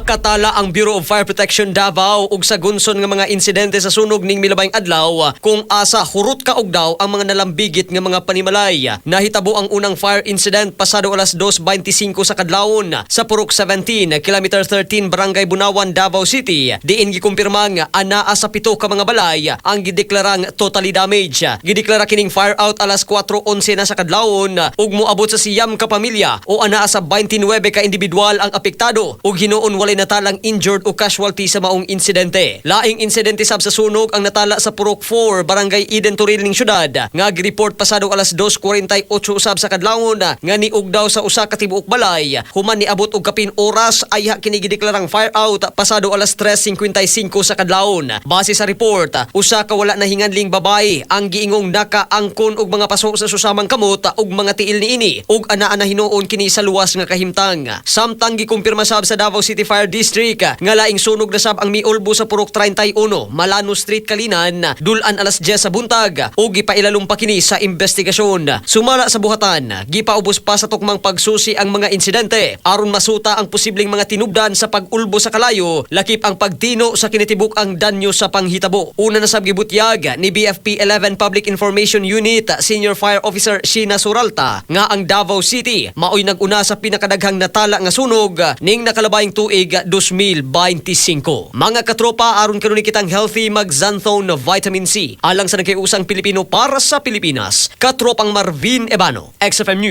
Katala ang Bureau of Fire Protection Davao og sa gunson nga mga insidente sa sunog ning milabayng adlaw kung asa hurot kaog daw ang mga nalambigit nga mga panimalay. Nahitabo ang unang fire incident pasado alas 2:25 sa kadlawon sa Purok 17, Kilometer 13, Barangay Bunawan, Davao City. Diin gikumpirma nga anaa sa 7 ka mga balay ang gideklarang totally damage. Gideklara kining fire out alas 4:11 na sa kadlawon ug moabot sa 9 ka pamilya o anaa sa 29 ka individual ang apektado ug hinuon walay natalang injured o casualty sa maong insidente. Laing insidente sab sa sunog ang natala sa Purok 4, Barangay Eden Toril ning syudad nga gireport pasado alas 2:48 usab sa kadlawon nga niug daw sa usa ka tibuok balay. Human niabot og kapin oras ayha kini gideklarang fire out pasado alas 3:55 sa kadlawon. Base sa report, usa ka wala nahinganling babae ang giingong nakaangkon og mga paso sa susamang kamot ug mga tiil niini ug anaa na hinuon kini sa luwas nga kahimtang. Samtang gikumpirma sab sa Davao City Fire District nga laing sunog na sab ang miulbo sa Purok 31, Malano Street, Calinan, dulan alas 10 sa buntag ug gipailalom pa kini sa investigasyon. Sumala sa buhatan, gipaubos pa sa tukmang pagsusi ang mga insidente aron masuta ang posibleng mga tinubdan sa pag-ulbo sa kalayo, lakip ang pagtino sa kinitibuk ang danyo sa panghitabo. Una na sab gibutyag ni BFP 11 Public Information Unit Senior Fire Officer Sheena Suralta nga ang Davao City maoy nag-una sa pinakadaghang natala nga sunog ning nakalabayng tuig 2025. Mga katropa, aron kanunay kitang healthy, mag-Xanthone Vitamin C. Alang sa nagkaiusang Pilipino para sa Pilipinas. Katropang Marvin Ebano, XFM News.